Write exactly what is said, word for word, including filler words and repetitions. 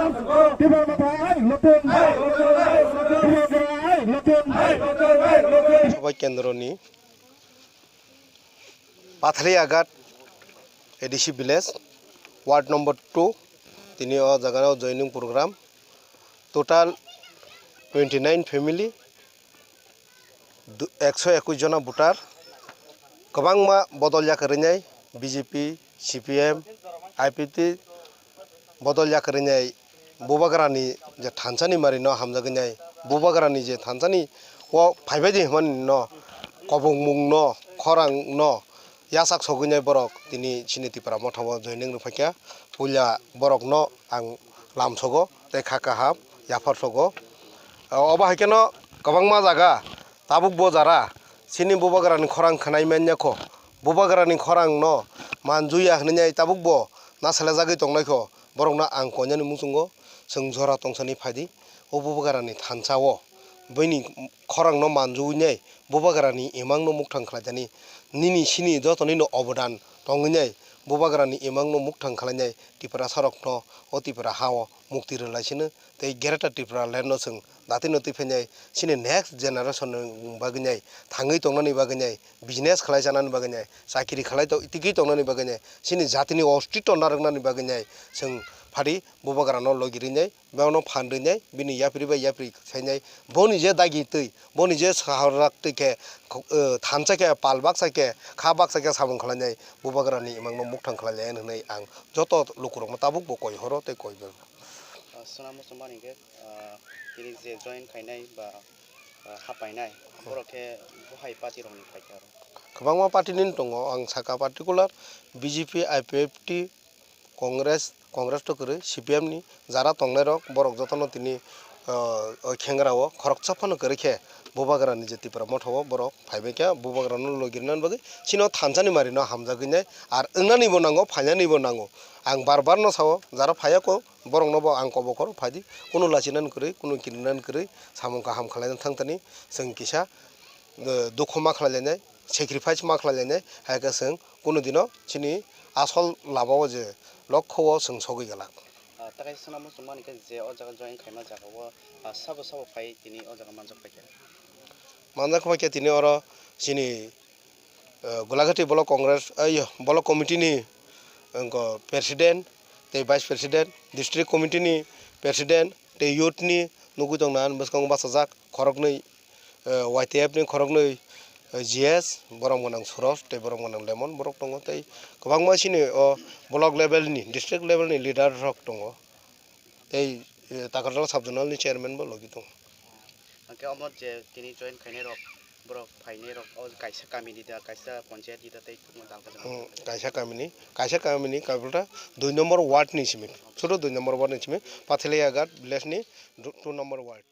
Tipra Motha ai lotun. Tipra Motha ai lotun. Sabai kendroni Pathaliagat A D C village, ward number two, tini o jaga o joining program, total twenty nine family, du-, ekso ekwis jona voter, kwbangma bodol yakarwi nai, B J P, C P M, I P F T, bodol yakarwi nai Bubagrani je thansani mari no hamjagwi nai, Bubagrani je thansani o phaibai di hwnmani no kobongmung no khorang no yasak sogwi nai borok tini chini Tipra Motha o joining rwphaikha. Puila borok no ang lamsogo tei kha kaham yaphar sogo. Obo hai kheno kwbangma jaga tabuk bo jara chini Bubagrani khorang khwnai manya kho, Bubagrani khorang no manjuya hwnwi nai tabuk bo nasalajagwi tongnai kho. Borokno ang koinani muchungo chwng jora tongsani phaidi o Bubagrani thansa o, bini khorangno manjugwi nai Bubagrani imangno mukthang khlaijani, nini sini joto nini obodan tongwi nai Bubagrani imangno mukthang khlainai Tiprasarokno o Tipra ha o mukti rwlaisino tei Greater Tripura land no chwng datino twi phainai chini next generation ni bagwi nai thangwi tongnani bagwi nai business khlai chanani bagwi nai, chakiri khlai to-, tiki tongnani bagwi nai, chini jatini ostitw narwknani bagwi nai, chwng phadi Bubagrano logi rinai, bono phan rinai, bini yapri bai yapri khainai, boni je dagi twi, boni je saharak twi khe, eh, thansa khe, pal baksa khe, kha baksa khe samung khlainai, Bubagrani imangno mukthang khlainai hwnwi ang joto lukurokno tabuk bo koi horo tei koi ber. Ah, swnamwi chwng mani khe, ah, tini je join khainai ba ah, hapainai, borok khe bo hai party rokni phaikha aro. Kwbangma party ni tongo, ang saka particular B J P, I P F T, Congress, Congress to kwrwi C P M ni jara tongnai rok, borok jotono tini, ah, o khengra o khoroksa phano kwrwi khe Bubagrani je Tipra Motha o borok phaibai kha, Bubagrano logi rwnani bagwi chini o thansani mari no hamjagwi nai, ar wngnani bo nango, phainani bo nango. Ang bar bar no sao, jara phaiya kho, borokno bo ang kobo khoro phaidi, kunu lachinani kwrwi, kunu kirinani kwrwi, samung kaham khlaina thang thani, chwng kisa, eh, dukhu ma khlai lainai, sacrifice ma khlai lainai, hai khe chwng kunu dino chini asol lama o je lokho o chwng sogwi glak. Ah, takai swnamwi chwng mani khe je o jaga join khaima jaga o, ah, sabo sabo phai tini o jaga manjak paikha. Manjak paikha tini oro chini, eh, Golaghati Block Congress, eh, iyo, Block Committee ni, wngkha President tei Vice President, District Committee ni President tei Youth ni nugwi tongna bwskango bachajak khoroknwi, eh, Y T F ni khoroknwi, eh, G S, borom gwnang Suros tei borom gwnang Lemon borok tongo tei kwbangma chini o block level ni, district level ni leader rok tongo tei, eh, Takarjala sub zonal ni chairman bo logi tongo. Hwnkhe omo je tini join khainai rok, borok phainai rok, o kaisa kami ni da, kaisa panchayat ni da tei kwbangma dalka jala. Hmm, kaisa kami ni, kaisa kami ni, kaisa dui number ward ni simi, suru dui number ward ni simi, Pathaliagat village ni du-, two number ward.